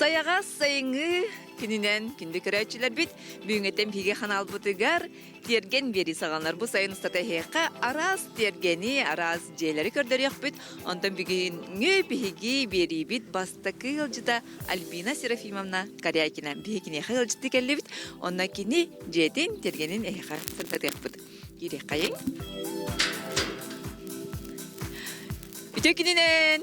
Сайаҕас сайыҥҥы күнүнэн күндү көрөөччүлэрбит бүгүҥҥүттэн биһиги ханаалбытыгар тиэргэн биэрии саҕаланар. Бу сайын устата эһиэхэ араас тиэргэни, араас дьиэлэри көрдөрүөхпүт. Онтон бүгүҥҥү биһиги биэриибит бастакы ыалдьыта Альбина Серафимовна Корякина. Биһиги киниэхэ ыалдьыттыы кэллибит. Онно кини дьиэтин, тиэргэнин эһиэхэ сырдатыахпыт. Киириэххэйиҥ. Үтүө күнүнэн!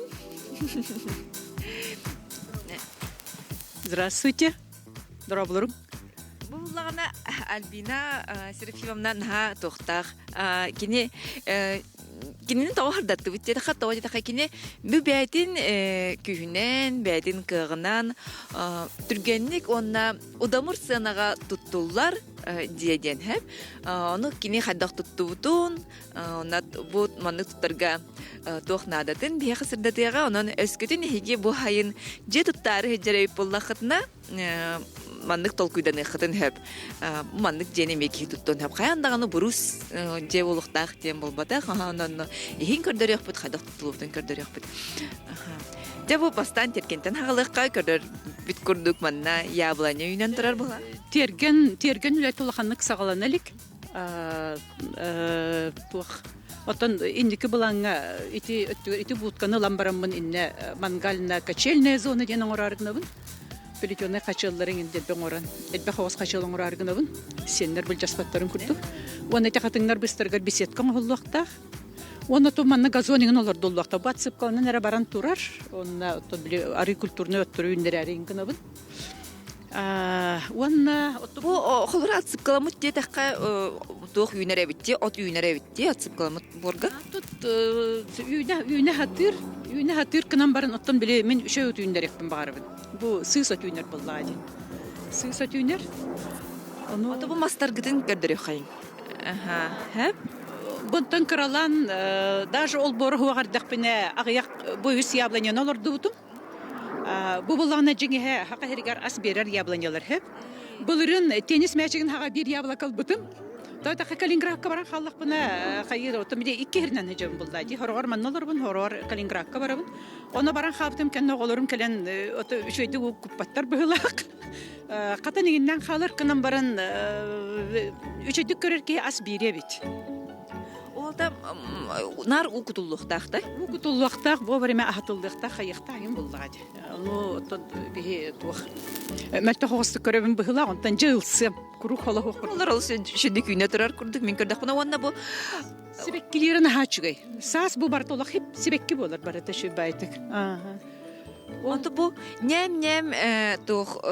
Здравствуйте. Дорооболорум. Бу буллаҕына Альбина Серафимовна наһаа туохтаах. Кини кинини тоҕо хардаттыбыт диэтэххэ, тоҕо диэтэххэ кини бу бэйэтин күүһүнэн, бэйэтин кыаҕынан түргэнник уонна удамыр сыанаҕа туттуллар дьиэ диэн һэп. Ону кини хайдах туттубутун, онно бу маннык туттарга туох наадатын биһиэхэ сырдатыаҕа. Онон өскөтүн эһиги бу хайын дьиэ туттаары сылдьар эбит буоллаххытына, маннык толкуйданыаххытын сөп. Маннык дьиэни эмиэ киһи туттуон сөп. Хайаан даҕаны бурус дьиэ буолуохтаах диэн буолбатах. Онон иһин көрдөрүөхпүт, хайдах туттулубутун көрдөрүөхпүт. Дьэ бу бастаан тиэргэнтэн хаҕалыахха көрөрбүт курдук манна яблоня үүнэн турар була. Тиэргэн тиэргэн үлэтэ улаханнык саҕалана илик. Туох Оттон инники былааҥҥа ити өттүгэр ити будканы ылан бараммын иннэ мангальная качельная зона диэн оҥороору гынабын. Плетеный хачыаллары иҥин дэлби оҥорон, элбэх оҕус хачыал оҥороору гынабын. Сиэннэр былдьаспаттарын курдук. Уонна ити хатыҥнар быстарыгар беседка оҥоһуллуохтаах. Уонна ту манна газон иҥин олордуллуохтаах. Бу отсыпкаланан эрэ баран турар. Уонна оттон били арыы культурнай оттору үүннэрээри гынабын. Уонна Бу холура отсыпкаламмыт диэтэххэ туох үүнэр эбит дии, от үүнэр эбит дии отсыпкаламмыт буорга. Тут үүнэ үүнэ хатыыр, үүнэ хатыыр гынан баран оттон били мин үчүгэй от үүннэриэхпин баҕарабын. Бу сыыс от үүнэр буоллаҕа дии. Сыыс от үүнэр. Ону Ото бу мастаргытын көрдөрүөххэйиҥ. Аха, хэп. Бунтан кыралаан даже ол буора хуоҕар эрдэхпинэ аҕыйах бу үс яблоняны олордубутум. Бу буллаҕына дьиҥиһэ хаха иһигэр ас биэрэр яблонялар сөп. Былырыын теннис мээчигин хаҕа биир яблоко ылбытым. Тойтаха Калининградка баран хааллахпына хайыыр отум били икки иһиринэн сылдьабын булла дии. Хороҕор манна олоробун, хороҕор Калининградка барабын. Ону баран хаалбытым кэннэ оҕолорум кэлэн ото үчүгэйдик куппаттар быһыылаах. Хатан иҥиннэн хаалар гынан баран үчүгэйдик көрөр киһи ас биириэ эбит. Ол да наар уу кутуллуохтаах да? Уу кутуллуохтаах, бу время аһатыллыахтаах, хайыахтаах иһин буллаҕа дии. Ону оттон биһи туох мөлтөх оҕустук көрөбүн быһыылаах, онтон дьэ ылсыам, куруук холоһуох курдук. Олор ол сүннү күүнэ турар курдук мин көрдөхпүнэ уонна бу Сибэккилиирэ наһаа үчүгэй. Саас бу барыта олох сибэкки буолар барыта үчүгэй Ааха. Онто бу ньээм-ньээм туох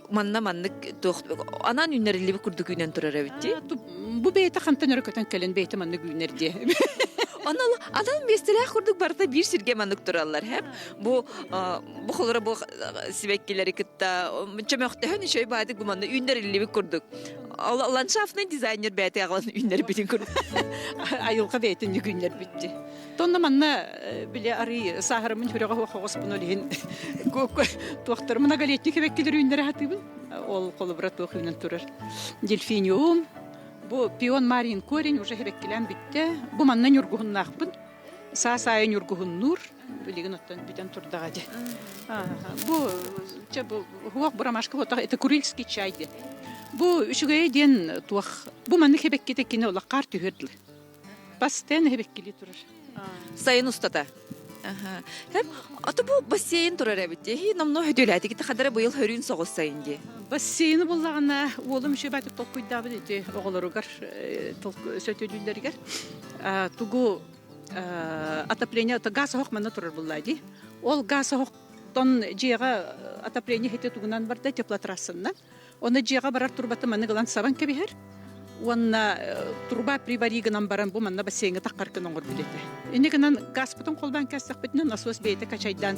манна маннык туох анаан үүннэриллибит курдук үүнэн турар эбит дии. Бу бэйэтэ хантан өрө көтөн кэлэн бэйэтэ маннык үүнэр дии. Онно анал миэстэлээх курдук барыта биир сиргэ маннык тураллар хэп. Бу бу холоро бу сибэккилэри кытта чөмөхтөһөн үчүгэй баадык бу манна үүннэриллибит курдук. Ландшафтный дизайнер бэйэтэ аҕалан үүннэрбитин курдук. Айылҕа бэйэтин үүннэрбит дии. Тонна манна били арый сааһыраммын сүрэҕэ суох оҕуспун ол иһин туохтар многолетний кэбэккилэр үүннэрэ сатыыбын. Ол холобура туох үүнэн турар. Дельфиниум, бу пион Марин корень уже хэбэккилээн бүттэ. Бу манна ньургуһуннаахпын. Саас аайы ньургуһуннуур. Билигин оттон бүтэн турдаҕа дии. Бу чэ бу хуох бу ромашка буотах это курильский чай диэн. Бу үчүгэйэ диэн туох бу маннык хэбэккитэ кини олоххаар түһүөр дылы. Бастаан эбэккилии турар. Сайын устата. Хэп, ото бу бассейн турар эбит дии. Номно хөтүөлээтигит хадара быйыл хөрүүн соҕус сайын дии. Бассейны буллаҕына уолум үчүгэй баатык толкуйдаабыт ити оҕолоругар сөтүөлүүллэригэр тугу отопление газ оһох манна турар буллаа дии. Ол газ оһохтон дьиэҕэ отопление хити тугунан барда теплотрассаннан. Оны дьиэҕэ барар турбаты маннык ылан сабан кэбиһэр уонна труба привари гынан баран бу манна бассейҥа таххар гына оҥорбут этэ. Инньэ гынан газпытын холбоон кээстэхпитинэ насос бэйэтэ качайдаан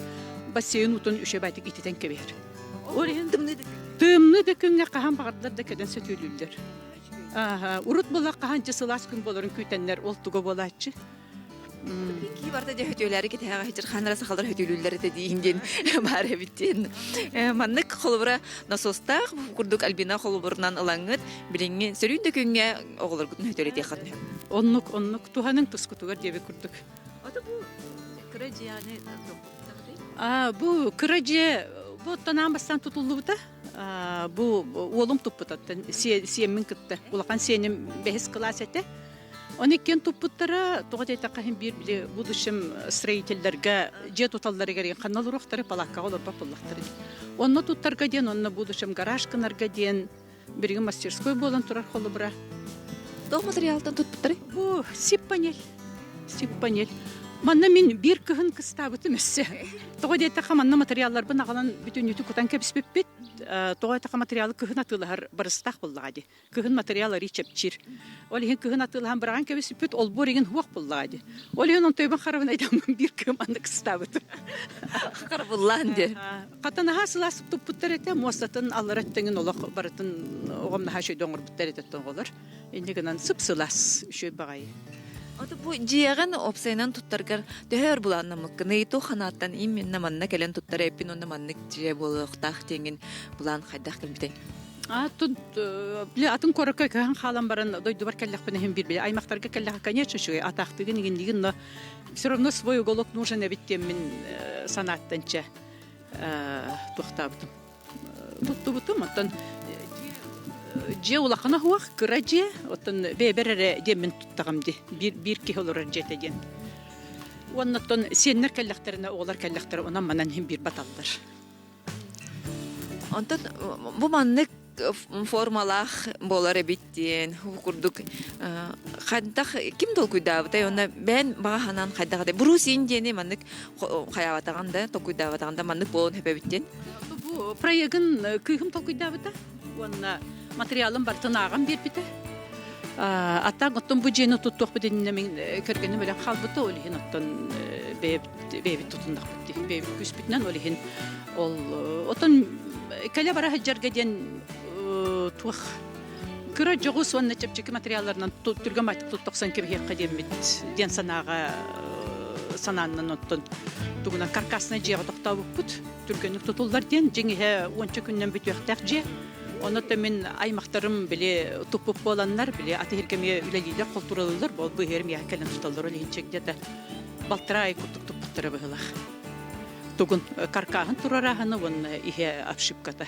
бассейн уутун үчүгэйдик ититэн кэбиһэр. Ол иһин тымныы да Тымныы да күҥҥэ хаһан баҕардар да кэлэн сөтүөлүүллэр. Ааһа, урут була хаһан дьэ сылаас күн буоларын күүтэннэр ол туга буолааччы. Кии барда дьэ хөтүөлээри кэтэһэҕэ сылдьар хаанара сахалар хөтүөлүүллэр этэ диин диэн баар эбит диэн. Маннык холобура насостаах курдук Альбина холобурунан ылаҥҥыт билиҥҥи сөрүүн да күҥҥэ оҕолоргутун хөтүөлэтиэххит үһү. Оннук, оннук туһаныҥ тускутугар диэбит курдук. Ото бу кыра дьиэни А бу кыра дьиэ. Бу оттон аан бастаан тутуллубута. Бу уолум туппутаттан сиэммин кытта. Улахан сиэним бэһис кылаас этэ. Оны иккиэн туппуттара, тоҕо диэтэххэ иһин биир били будущем строительлэргэ дьиэ туталларыгар ханна олоруохтары палааккаҕа олорбот буоллахтара. Онно туттарга диэн, онно будущем гараж гынарга диэн билигин мастерской буолан турар холобура. Туох материалтан туппуттарый? Бу сип-панель. Сип-панель. Манна мин биир кыһын кыстаабытым өссө. Тоҕо диэтэххэ манна материалларбын аҕалан бүтүннүүтү кутан кэбиспиппит. Тоҕо диэтэххэ материалы кыһын атыылаһар барыстаах буоллаҕа дии. Кыһын материал арый чэпчиир. Ол иһин кыһын атыылаһан быраҕан кэбиспиппит, олбуор игин хуох буоллаҕа дии. Ол иһин онтойбун харабын айдаммын биир кыһын манна кыстаабытым. Харабыллаан дии. Хата наһаа сылаас туппуттар этэ, муостатын аллара өттөҥүн олох барытын оҕом наһаа үчүгэй оҥорбуттар этэ оҕолор. Инньэ гынан сып-сылаас, үчүгэй баҕайы. Ото бу дьиэҕин уопсайынан туттаргар төһө өр былааннаммыккыный? Туох ханааттан именно манна кэлэн туттар эппин уонна маннык дьиэ буолуохтаах диэҥҥин былаан хайдах кэлбитэй? А тут били атын куоракка көһөн хаалан баран дойдубар кэллэхпинэ иһин биир били аймахтарга кэллэххэ конечно үчүгэй атаахтыгын игиннигин но все равно свой уголок нужен эбит диэммин санааттан чэ туохтаабытым туттубутум оттон дьиэ улахана суох кыра дьиэ оттон бэйэбэр эрэ диэммин туттаҕым дии биир биир киһи олорор дьиэтэ диэн уонна оттон сиэннэр кэллэхтэринэ оҕолор кэллэхтэрэ онон манан иһин биир баталлар. Онтон бу маннык формалаах буолар эбит диэн курдук хайдах ким толкуйдаабытай уонна бэйэн баҕа санаан хайдах этэй Брусин диэни маннык хайаабатаҕын да толкуйдаабатаҕын да маннык буолуон сөп эбит диэн. Бу проегын кыыһым толкуйдаабыта уонна материалын барытын ааҕан биэрбитэ. Аттаан оттон бу дьиэни туттуохпут иннинэ мин кэргэним өлөн хаалбыта, ол иһин оттон бэйэбит бэйэбит тутуннахпыт дии, бэйэбит күүспүтүнэн ол иһин ол оттон кэлэ бара сылдьарга диэн туох кыра дьоҕус уонна чэпчэки материалларынан түргэн байтык туттахсан кэбиһиэххэ диэммит диэн санааҕа санааннан оттон тугунан каркаснай дьиэҕэ тохтообуппут түргэнник тутуллар диэн дьиҥ иһэ уонча күнүнэн бүтүөхтээх дьиэ. Онон мин аймахтарым били туппут буоланнар, били аты иһиргэ үлэлиилэр, холтуралыыллар, бол быһыар миэхэ кэлэн туталлар, ол иһин где-то балтараа ай курдук туппуттара быһылах. Тугун каркааһын турарааһыны уонна иһэ обшивката.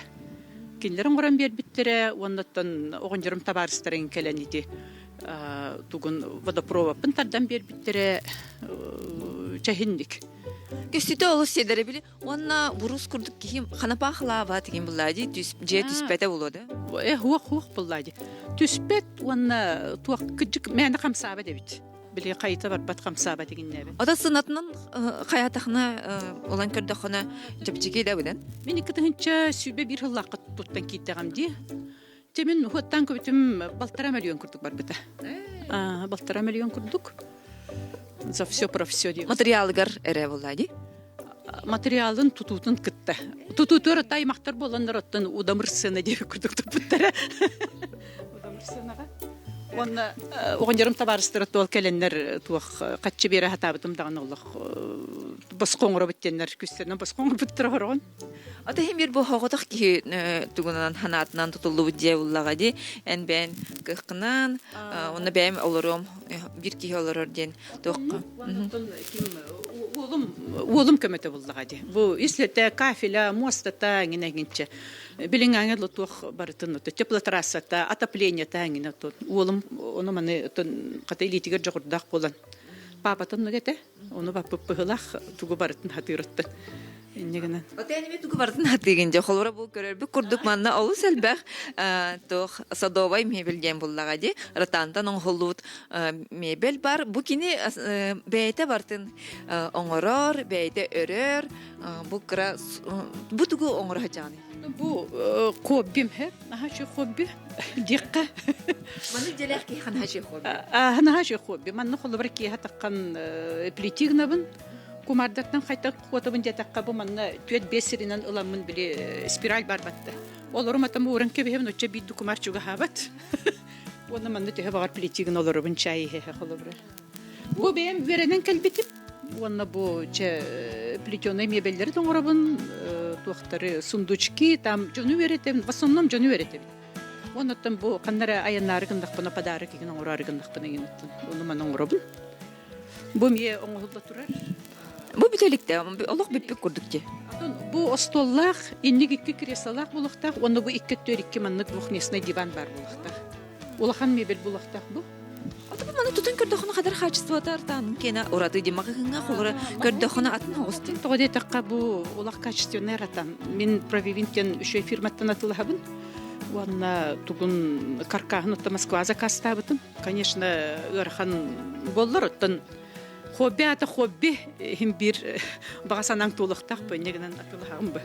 Кинилэр оҥорон биэрбиттэрэ, уоннаттан оҕонньорум табаарыстарын кэлэн ити тугун водопроводпын тардан биэрбиттэрэ чэһинник. Көстүтэ олус сиэдэрэ били Уонна бурус курдук киһи ханапаахылаабат деген буллаа дии дьиэ түспэтэ буолуо да? Э хуох хуох буллаа дии. Түспэт уонна туох кыдьык мээнэ хамсаабат эбит. Били хайыта барбат хамсаабат дегеннээбит. Ото сынатынан хайатахына улан көрдөххүнэ чэпчэки да билэн. Мин 2021 сыллаахха туттан киирдэҕим дии. Дьэ мин уһуоттаан көбүтүм балтараа мөлүйүөн курдук барбыта. Балтараа мөлүйүөн курдук. За все про все диэн. Материалыгар эрэ буолла дии? Материалын тутуутун кытта. Тутуутугар аймахтар буоланнар оттон удамыр сыана диэби курдук туппуттара. Удамыр сыанаҕа. Уонна оҕонньорум табаарыстара туол кэлэннэр туох хаччы биэрэ сатаабытым даҕаны олох босхо оҥоробут диэннэр күстэринэн босхо оҥорбуттара хороҕон. Ата иһин биир бу хоҕотох киһи тугунан ханаатынан тутуллубут дьиэ буллаҕа дии. Эн бэйэн кыаххынан, онно бэйэм олоруом, биир киһи олорор диэн туохха. Уолум уолум көмөтө буллаҕа дии. Бу ислэтэ, кафеля, муостата эҥин эҥинчэ. Билиҥҥээҥи туох барытын теплотрассата, отоплениета эҥинэ уолум ону маны хата илиитигэр дьоҕурдаах буолан паапатын этэ. Ону баппыт быһылах тугу барытын хатыырыттан. Инньэ гынан. Отээними тугу барытын хатыыгын дьэ холобура бу көрөрбүт курдук манна олус элбэх туох садовай мебель диэн буллаҕа дии ротантан оҥоһуллубут мебель бар бу кини бэйэтэ бартын оҥорор бэйэтэ өрөр бу кыра бу тугу оҥоро сылдьаҕыный Бу хоббим хэ наһаа үчүгэй хобби диэххэ. Маннык дьэлээх киһи наһаа үчүгэй хобби. Наһаа үчүгэй хобби. Манна холобура киэһэ таххан плитигнабын кумаардартан хайта куотабын диэтэххэ бу манна түөрт биэс сиринэн ыламмын били спираль бар батта. Олорум атам ууран кэбиһэбин оччо биир кумаар чугаһаабат. Уонна манна төһө баҕар плитигин олоробун чай иһэ холобура. Бу бэйэм үөрэнэн кэлбитим. Уонна бу чэ плетеный мебеллэри оҥоробун, туохтары сундучки, там дьону үөрэтэбин, в основном дьону үөрэтэбин. Уоннаттан бу ханна эрэ айаннаары гыннахпына подарок игин оҥороору гыннахпына игин ону маны оҥоробун. Бу эмиэ оҥоһулла турар. Бу бүтэликте олох бүппүт курдук дии. Бу остуоллаах, инник икки креслолаах буолуохтаах, уонна бу икки өттүгэр икки маннык двухместный диван баар буолуохтаах. Улахан мебель буолуохтаах бу. Ото маны тутан көрдөххүнэ хадар хаачыстыбата артаанын киэнэ ураты димаҕыһыҥҥа холоро көрдөххүнэ атын оҕус дии. Тоҕо диэтэххэ бу улах качественный ратан. Мин Провивинтен үчүгэй фирматтан атылаһабын. Уонна тугун каркаһын отто Москва заказтаабытым. Конечно, ыарахан буоллар, оттон хобби аата хобби иһин биир баҕа санааҥ туолуохтаах бу инньэ гынан атылаһаҕын бу.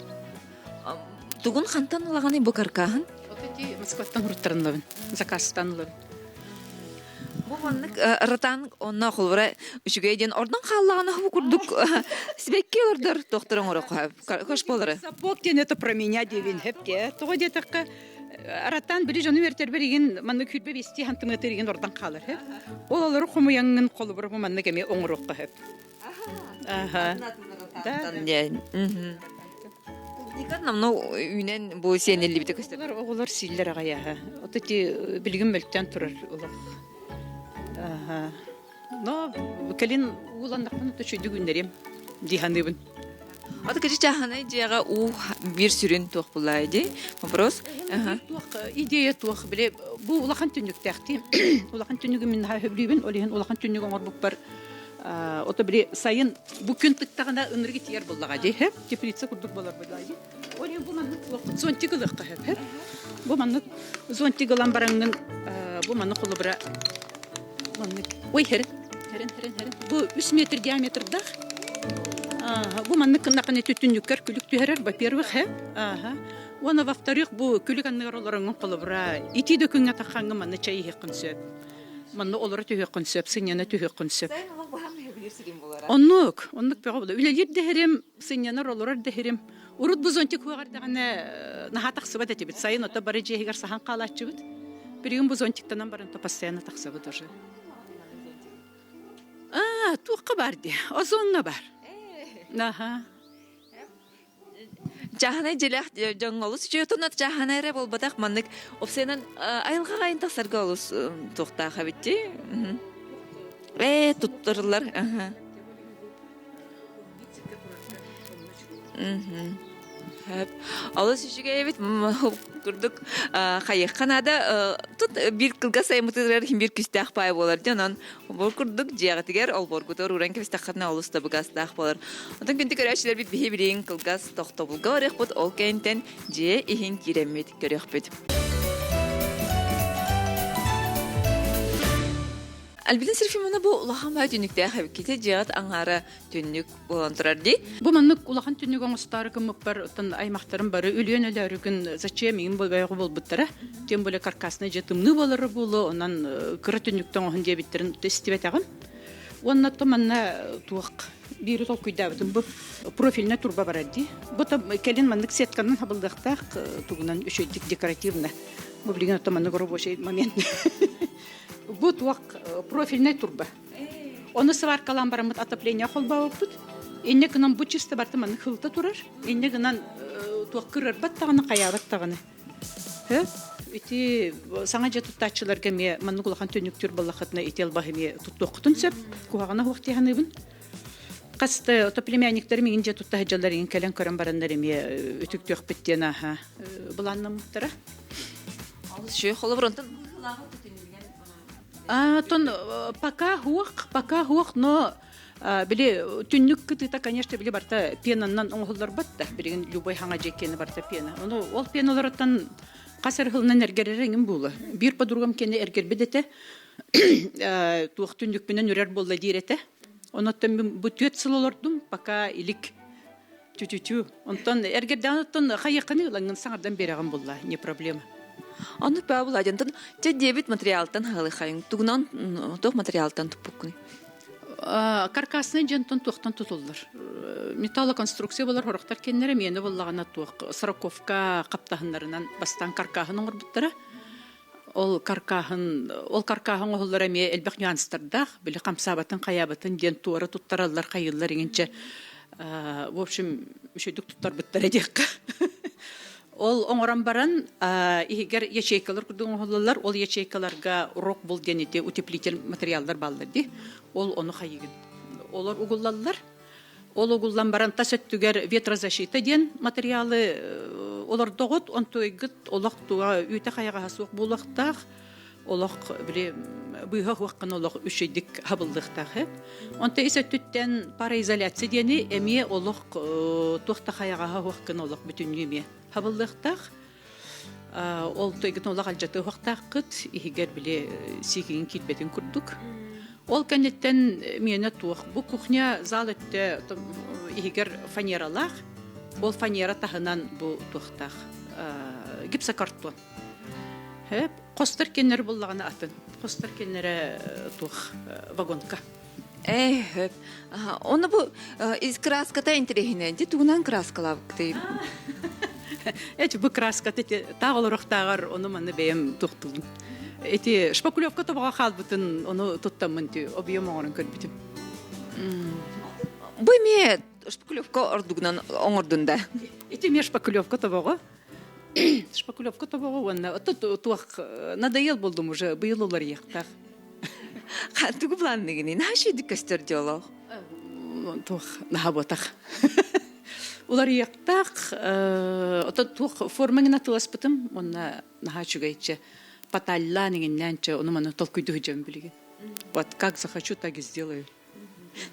Тугун хантан ылаҕыный бу каркаһын? Вот эти Москваттан уруттаран ылабын, заказтан ылабын. Бу маннык ратан онно холбура үчүгэй диэн ордон хааллаҕына бу курдук сибэкки олордор тохтор оҥоро кош буолары. Сапог диэн это про меня диэбин хэпке. Тоҕо диэтэххэ Аратаан били дьону үөртэрбэр игин маннык хүрбэ бистии хантымыатыр игин ордон хаалар хэп. Ол олору хомуйаҥҥын холобура бу маннык эмиэ оҥоруохха хэп. Аха. Да. Намно үүнэн бу сиэниллибитэ көстөр. Оҕолор сииллэр аҕай аха. Ото ти билигин мөлтөөн турар олох. Аха. Но кэлин ууланнахпына төчөйдүк үүннэриэм дии саныыбын. Ото кичи чааһынай дьиэҕэ уу биир сүрүн туох буллаа дии вопрос. Туох идея туох били бу улахан түннүктээхтии. Улахан түннүгү мин наһаа сөбүлүүбүн. Ол иһин улахан түннүк оҥорбуппар ото били сайын бу күн тыктаҕына ынырыгы тиийэр буоллаҕа дии һэ теплица курдук буолар буоллаҕа дии. Ол иһин бу маннык зонтик ылыахха сөп һэ. Бу маннык зонтик ылан бараҥҥын бу маннык холобура Маннык. Ой, хэрин. Хэрин, хэрин, хэрин. Бу 3 метр диаметрдаах. Ага, бу маннык гыннахына түтүннүккэр күлүк түһэрэр, во-первых, һэ. Ага. Уонна во-вторых, бу күлүк анныгар олороҥҥун холобура, итии да күҥҥэ таххаҥҥын манна чай иһиэххин сөп. Манна олоро түһүөххүн сөп, сынньана түһүөххүн сөп. Оннук, оннук бөҕө буолар. Үлэлиир дэһэрим, сынньанар олорор дэһэрим. Урут бу зонтик хуоҕар даҕаны наһаа тахсыбат этибит. Сайын ото бары дьиэһигэр саһан хаалааччыбыт. Билигин бу зонтиктанан баран то постоянно тахсабыт уже. А, туохха бар дии? Озоҥҥа бар. Аха. Чааһынай дьиэлээх дьоҥҥо олус үчүгэй тоннот чааһынай эрэ буолбатах маннык опсайынан айылҕаҕа айын тахсарга олус туохтаах эбит дии. Ээ туттарыллар. Аха. Олус үчүгэй эбит курдук хайыахха наада тут биир кылгас айыммытыгар иһин биир күстээх паай буолар дьон онон бу курдук дьиэҕитигэр олбуоргутугар ууран кэбистэххитинэ олус табыгастаах буолар. Онтон күндү көрөөччүлэрбит биһи билигин кылгас тохтобулга барыахпыт ол кэнниттэн дьиэ иһин киирэммит көрүөхпүт. Альбина Серафимовна бу улахан баай түннүктээх эбиккити дьиэҕит аҥаара түннүк буолан турар дии. Бу маннык улахан түннүк оҥостоору гыммыппар оттон аймахтарым бары өлүөн өлөөрүгүн зачем иҥин болбойоҕу буолбуттара. Тем более каркасный дьиэ тымныы буолара буолуо, онон кыра түннүктэн оҥоһун диэбиттэрин истибэтэҕим. Уонна то манна туох биири толкуйдаабытым бу профильная турба барар дии. Бу кэлин маннык сетканан хабыллыахтаах тугунан үчүгэйдик декоративно. Бу билигин оттон маннык рабочий момент. Бу туох профильнай турба. Ону сваркалаан бараммыт отопление холбообуппут. Инньэ гынан бу чисто барыта маннык хылта турар. Инньэ гынан туох кырарбат даҕаны, хайаабат даҕаны. Ити саҥа дьиэ туттааччыларга эмиэ маннык улахан түннүктүүр буоллаххытына ити албаһы эмиэ туттуоххутун сөп. Куһаҕана суох дии саныыбын. Хас да ото племянниктарым иҥин дьиэ тутта сылдьаллар иҥин кэлэн көрөн бараннар эмиэ үтүктүөхпүт диэн ааһа былааннаммыттара. Олус үчүгэй холобур онтон Тон пока хуох, пока хуох, но били түннүк кытыыта, конечно, били барта пенаннан оҥоһулларбат да, билигин любой хаҥа дьиэ барта пена. Ону ол пеналарыттан хас эр сылынан эргэрэр эҥин буола. Биир подругам кэнэ эргэрбит этэ. Туох түннүкпүнэн үрэр буолла диир этэ. Онуттан мин бу түөрт сыл олордум, пока илик Чү-чү-чү. Онтон эргэрдэҕин оттон хайыаххыный ылаҥҥын саҥардан биэрэҕин булла, не проблема. Оннук баа була дьонтон чэ диэбит материалтан хаалыхайыҥ тугунан туох материалтан туппуккунуй? Каркасный дьонтон туохтан тутуллар. Металлоконструкция болар хорохтор кэннэрэ миэнэ буоллаҕына туох сороковка хаптаһыннарынан бастаан каркаһын оҥорбуттара. Ол каркаһын ол каркаһын оҥоһуллара эмиэ элбэх нюанстардаах. Били хамсаабатын хайаабатын диэн туора туттараллар хайыыллар иҥинчэ в общем үчүгдүк туттарбыттара диэххэ. Ол оҥорон баран иһигэр ячейкалар курдук оҥоһуллаллар. Ол ячейкаларга рок-бул диэн ити утеплитель материаллар бааллар дии. Ол ону хайыгын. Олор угуллаллар. Ол угуллан баран тас өттүгэр ветрозащита диэн материалы олордоҕут, онтуйгыт олох туга үүтэ-хайаҕаһа суох буолуохтаах, олох били быыһа уһуоххын олох үчүгэйдик хабыллыахтаах. Онто ис өттүттэн пароизоляция диэни эмиэ олох туох да хайаҕаһа уһуоххын олох бүтүннүү эмиэ хабыллыахтаах. Ол тойгутун олох алдьатыы уһуохтааххыт, иһигэр били сиикигин киирбэтин курдук. Ол кэнниттэн миэнэ туох бу кухня зал өттө иһигэр фанералаах. Ол фанера таһынан бу туохтаах гипсокартон. Хостор кэннэр буллаҕына атын. Хостор кэннэрэ туох вагонка. Ээ, хөп. Оны бу из краската интэриэһинэй. Дьэ тугунан краскалаабыккытый? Эти бу краската таах олорохтааҕар ону манна бэйэм тухтугум. Эти шпаклевка тобоҕо хаалбытын ону туттаммын ти объем оҥорон көрбүтүм. Бу эмиэ шпаклевка ордугунан оҥордун да? Ити эмиэ шпаклевка тобоҕо. Шпаклевка тобоҕо уонна туох надоел болдум уже быйыл уларыйыахтаах. Тугу планныгыный? Наһаа үчүгүйдүк көстөр дьолоох. Туох наһаа буотах. Уларыйыахтаах ото туох формаҥын атыласпытым уонна наһаа үчүгэйчэ паталлаан иҥиннээнчэ ону маны толкуйдуу сылдьабын билигин. Вот как захочу, так и сделаю.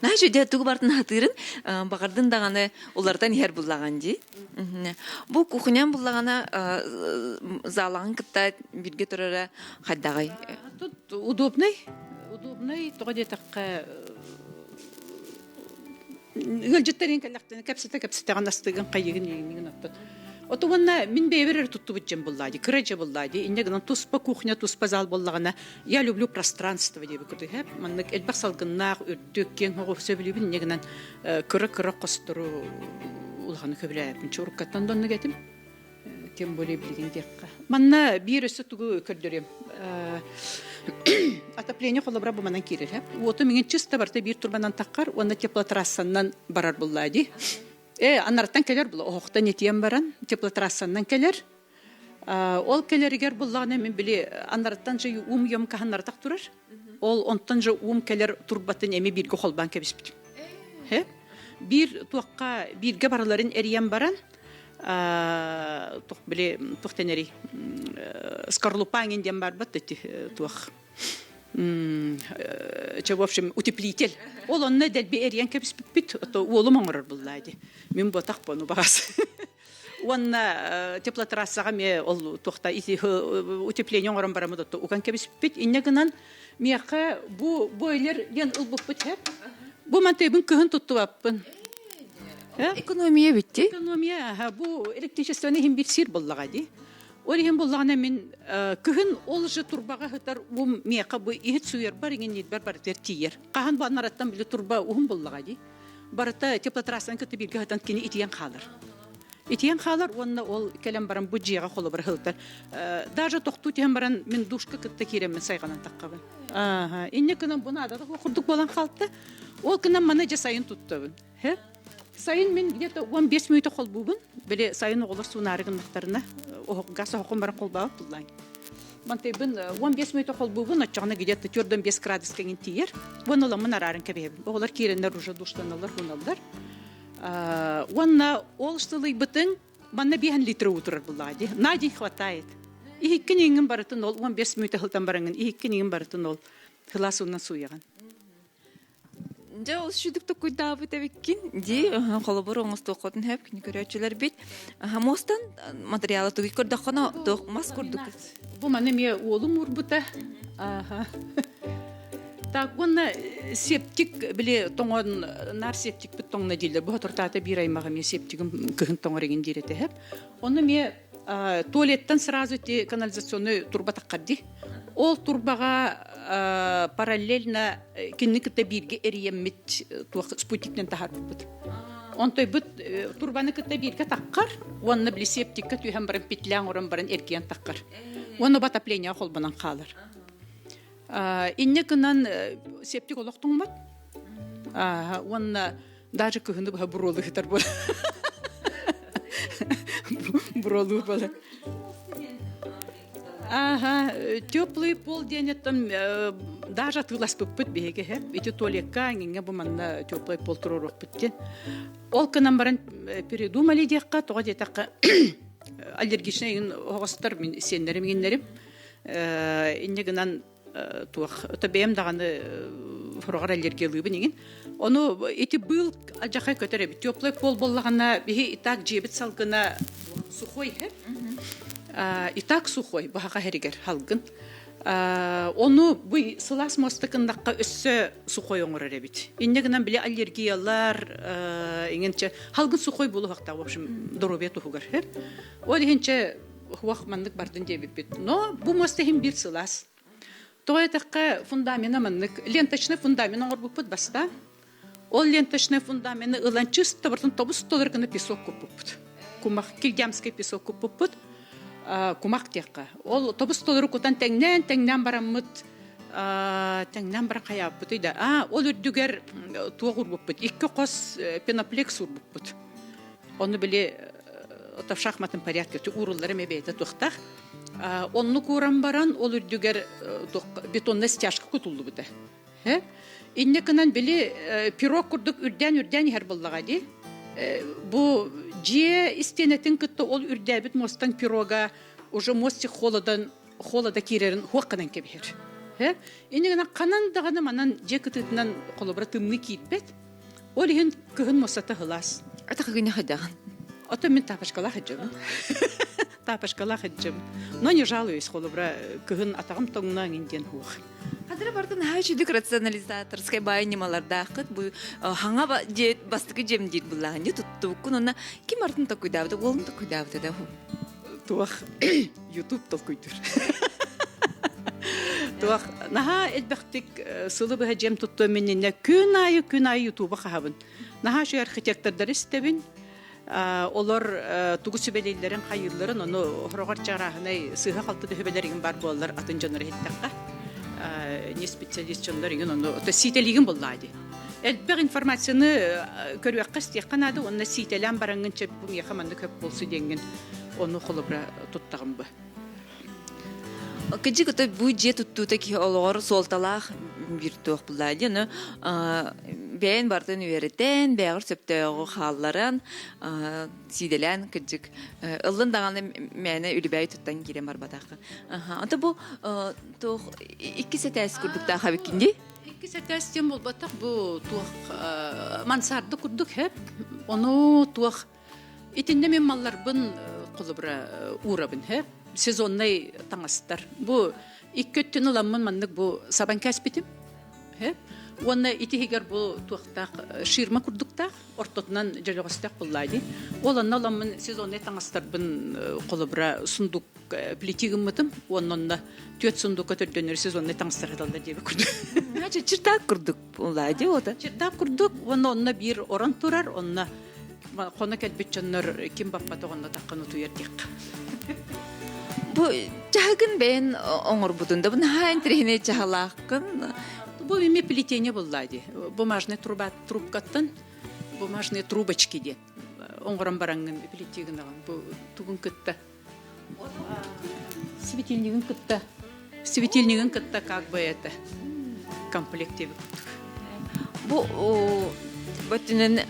Наһаа үчүгэй тугу барытын хатыырын баҕардын даҕаны уларытан иһэр буллаҕын дии. Бу кухнян буллаҕына залаҕын кытта бииргэ турара хайдаҕый? Тут удобный. Удобный тоҕо диэтэххэ ыалдьыттарын кэллэхтэринэ кэпсэтэ-кэпсэтэҕин астыгын хайыгын иҥнигин оттон Ото уонна мин бэйэбэр эрэ туттубут дьон буллаа дии, кыра дьэ буллаа дии. Инньэ гынан туспа кухня, туспа зал буоллаҕына, я люблю пространство диэбит курдук иһэ. Маннык элбэх салгыннаах, үрдүк, киэҥ оҕо сөбүлүүбүн. Инньэ гынан кыра-кыра хостору улаханы көбүлээбиппин. Чуруккаттан да оннук этим. Тем более билигин диэххэ. Манна биир өссө тугу көрдөрүөм. Отопление холобура бу манан киирэр. Уоту миҥин чисто барыта биир турбанан таххар уонна теплотрассанан барар буллаа дии. Э, анараттан кэлэр була оһохтон итиэн баран теплотрассаннан кэлэр. Ол кэлэригэр буллаҕына мин били анараттан же ум ем каһаннаратах турар. Ол онтон же ум кэлэр турбатын эми бииргэ холбоон кэбиспитим. Биир туохха бииргэ барыларын эрийэн баран туох били туох тэнэрий скорлупа диэн барбат туох чэ в общем утеплитель ол онно дэлби эрийэн кэбиспиппит ото уолум оҥорор буллаа дии мин ботах бону баҕас уонна теплотрассаҕа эмиэ ол туохта ити утепление оҥорон бараммыт ото уган кэбиспиппит инньэ гынан миэхэ бу бойлер диэн ылбыппыт һэ бу мантыыбын кыһын туттубаппын Экономия битти. Экономия, бу электричествоны иһин бир сир буллаҕа дии. Ол иһин буллаҕына мин кыһын ол же турбаҕа сытар уум миэхэ бу иһит сууйарбар иҥинниирбэр барытыгар тиийэр. Хаһан бу анараттан били турба уһун буллаҕа дии. Барыта теплотрассаны кытта бииргэ сытан кини итийэн хаалар. Итийэн хаалар уонна ол кэлэн баран бу дьиэҕэ холобура сылтар. Даже тохтуу түһэн баран мин душка кытта киирэммин сайҕанан таххабын. Инньэ гынан бу наадата курдук буолан хаалта. Ол гынан маны дьэ сайын туттабын. Сайын мин где-то 15 мүнөтө холбуубун. Били сайын оҕолор суунаары гыннахтарына, газ оһоххун баран холбообут буллаан. Мантайбын 15 мүнөтө холбуубун, оччоҕуна где-то 4-5 градуска иҥин тиийэр. Уонна оламмын араарын кэбиһэбин. Оҕолор киирэннэр уже душтаналлар, хуналлар. Уонна ол сылыйбытыҥ манна 5 литр уу турар буллаҕа дии. На день хватает. Иһиккин иҥин барытын ол 15 мүнөтө сылтан бараҥын иһиккин иҥин барытын ол сылаас уунан сууйаҕын. Дьэ, ол шүдүк токуйдаабыт эбиккин дии, холобур оҥостуоххутун сөп күнү көрөөччүлэрбит. Муостан материала тугуй көрдөххүнэ, туох мас курдук. Бу маны эмиэ уолум уурбута. Так, уонна септик, били тоҥон, наар септикпит тоҥно дииллэр. Бу соторутаата биир аймаҕым эмиэ септигим кыһын тоҥор игин диир этэ. Онно эмиэ туалеттан сразу ити канализационный турба таххар дии. Ол турбаҕа параллельно кинини кытта бииргэ эрийэммит туох спутниктэн таһаарбыппыт. Онтойбут турбаны кытта бииргэ таххар уонна били септикка түһэн баран петля оҥорон баран эргийэн таххар. Уонна отопление холбонон хаалар. Инньэ гынан септик олох тоҥмот. Уонна даже кыһыны быһа буруолу ыһытар буолар. Буруолуур буолар. Ага, теплый пол диэн оттон даже атыыласпыппыт биһиги һэ. Ити туалекка эҥиҥҥэ бу манна теплый пол туруоруохпут диэн. Ол гынан баран передумали диэххэ, тоҕо диэтэххэ аллергичнай иҥин оһоҕостор мин сиэннэрим иҥиннэрим. Инньэ гынан туох ото бэйэм даҕаны хороҕор аллергиялыыбын иҥин. Ону ити быыл алдьархай көтөр эбит. Теплый пол буоллаҕына биһи и так дьиэбит салгына сухой һэ. И так сухой баһаҕа иһэригэр салгын. Ону бу сылаас муоста гыннахха өссө сухой оҥорор эбит. Инньэ гынан били аллергиялар иҥинчэ халгын сухой буолуохтаах в общем доруобуйа туһугар. Ол иһинчэ хуах маннык бардын диэбиппит. Но бу муоста иһин биир сылаас. Тоҕо этэххэ фундамена маннык ленточный фундамент оҥорбуппут бастаан. Ол ленточный фундамены ылан чисто бартын тобус толор гына песок куппуппут. Кумах, килдямский песок куппуппут. Кумах диэххэ. Ол тобус толору кутан тэҥнээн, тэҥнээн бараммыт тэҥнээн баран хайааппытый да. А, ол үрдүгэр туох урбуппут? Икки хос пеноплекс урбуппут. Ону били в шахматном порядке ууруллар эмэ бэйэтэ туохтаах. Оннук ууран баран, ол үрдүгэр бетонная стяжка кутуллубута. Инньэ гынан били пирог курдук үрдээн-үрдээн иһэр буоллаҕа дии. Бу дьиэ истиэнэтин кытта ол үрдээбит муостан пирога уже мостик холодан холода киирэрин хуох гынан кэбиһэр. Инньэ гынан ханан даҕаны манан дьиэ кытыытынан холобура тымныы киирбэт. Ол иһин кыһын муостата сылаас. Ата кыгыня хайдаҕын? Ото мин тапочкалаах сылдьабын. Тапочкалаах сылдьабын. Но не жалуюсь, холобура кыһын атаҕым тоҥно эҥин диэн суох. Хадыра барытын наһаа үчүгдүк рационализаторскай баай ньымалардааххыт. Бу хаҥа дьиэ бастакы дьиэм диир буллаҕын дии туттубуккун уонна ким артын толкуйдаабыта, уолун толкуйдаабыта да Туох YouTube толкуйдуур. Туох наһаа элбэхтик сылы быһа дьиэм туттуом иннинэ күн аайы күн аайы ютуба хаһабын. Наһаа үчүгэй архитектордары истэбин. Олор тугу сүбэлииллэрин, хайыылларын, ону хороҕор чарааһынай сыыһа-халты да сүбэлэригин бар буоллар атын дьоннор иһиттэххэ не специалист дьоннор иҥин ону сиитэлиигин буллаа дии. Элбэх информацияны көрүөххэ истиэххэ наада уонна сиитэлээн бараҥҥын чэ бу миэхэ маннык хөп буолсу диэҥҥин ону холобура туттаҕым бу. Кыдьык ото бу дьиэ туттуута киһи олоҕор суолталаах биир туох буллаа дии. Ону бэйэн бартын үөрэтэн, бэйэҕэр сөптөөҕү хаалларан, сиидэлээн кырдьык ыллын даҕаны мээнэ үлүбээй туттан киирэн барбатаххын. Ото бу туох иккис этээс курдуктаах эбиккин дии? Иккис этээс диэн буолбатах бу туох мансарда курдук хэп. Ону туох Итиннэ мин малларбын холобура уурабын һэ сезоннай таҥастар. Бу икки өттүн ыламмын маннык бу сабан кээспитим. Һэ уонна итиһигэр бу туохтаах ширма курдуктаах ортотунан дьөлөҕөстөөх буллаа дии. Ол онно ыламмын сезоннай таҥастарбын холобура сундук плити гыммытым уонна онно түөрт сундукка төрдөнөр сезоннай таҥастар хаталлар диэбит курдук. Чырдаак курдук буллаа дии ота. Чырдаак курдук уонна онно биир орон турар онно хоно кэлбит дьоннор ким баппата онно таххан утуйар диэххэ. Бу чаһыгын бэйэн оҥорбутун да бу наһаа интэриэһинэй чаһылааххын. Бу эмиэ плетение буллаа дии. Бумажный труба трубкаттан бумажные трубочки диэн оҥорон бараҥҥын плетение гынаҕын. Бу тугун кытта светильнигин кытта светильнигин кытта как бы это комплект диэбит курдук. Бу бөттүнэн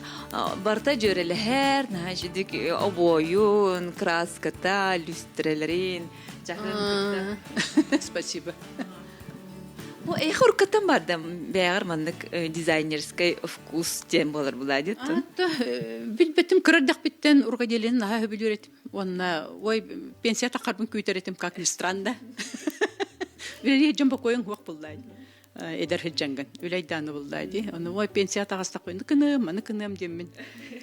барыта дьүөрэлэһэр, наһаа үчүгдүк обуойун, краската, люстрэлэрин, чаһын кытта. Спасибо. Бу эйхэ уруккаттан бардам бэйэҕэр маннык дизайнерскай вкус диэн буолар буладиттын. Билбэтим кыра эрдэхпиттэн рукоделиен наһаа сөбүлүүр этим. Уонна ой пенсия тахарбын күүтэр этим как ни странно. Үлэлиир дьон бокуойун хуох буллаа эдэр сылдьаҥгын үлэйдааны буллаа дии. Ону ой пенсия таҕыстахпын кыныам, маны кыныам диэммин.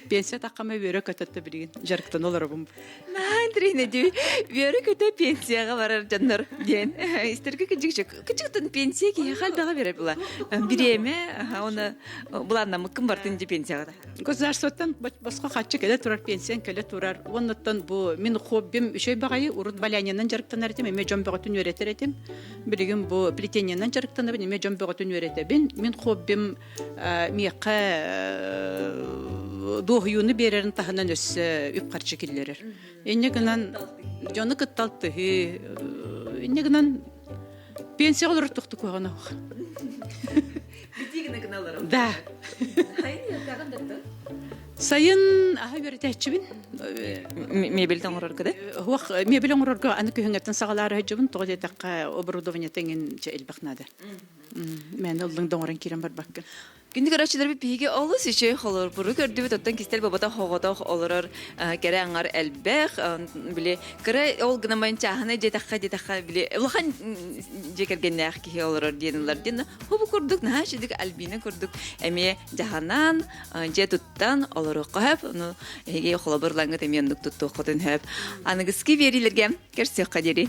Пенсия таххама үөрэ көтөттө билигин дьарыктана олоробун. Наһаа интэриэһинэй дии. Үөрэ көтө пенсияҕа барар дьоннор диэн. Истэргэ кыдьык кыдьыктан пенсия киһиэхэ элбэҕи берер була. Бириэмэ, оны былааннаммыккын бартын ди пенсияҕа. Государствоттан босхо харчы кэлэ турар, пенсиян кэлэ турар. Уоннаттан бу мин хоббим үчүгэй баҕайы урут валянянан дьарыктанар этим, эмиэ дьон бөҕөтүн үөрэтэр этим. Билигин бу плетениенан дьарыктанабын, эмиэ дьон бөҕөтүн үөрэтэбин. Мин хоббим миэхэ дуоһуйууну биэрэрин таһынан өссө үп-харчы киллэрэр. Инньэ гынан дьону кытта алтыһыы. Инне гынан пенсия олорор тохту куһаҕан ох. Да. Сайын аһа үөрэтээччибин. Мебель оҥорорго да? Хуох мебель оҥорорго аны күһүҥҥэттэн саҕалаары сылдьабын. Тоҕо диэтэххэ оборудование тэҥин элбэх наада. Мээнэ ыллыҥ да оҥорон киирэн барбаккын. Күндү көрөөччүлэрбит биһиги олус үчүгэй холобуру көрдүбүт, оттон кистэл буолбатах оҕотох олорор кэрэ аҥар элбэх, били кыра ол гынан баран чааһынай дьиэтэххэ диэтэххэ били улахан дьиэ кэргэннээх киһи олорор диэн ылар диэн хобу курдук наһаа үчүгэй Альбина курдук эмиэ дьаһанан дьиэ туттан олоруохха сөп, ону эһиги холобурлаҥҥыт эмиэ оннук туттуоххутун сөп. Аныгыскы биэриилэргэ көрсүөххэ диэри.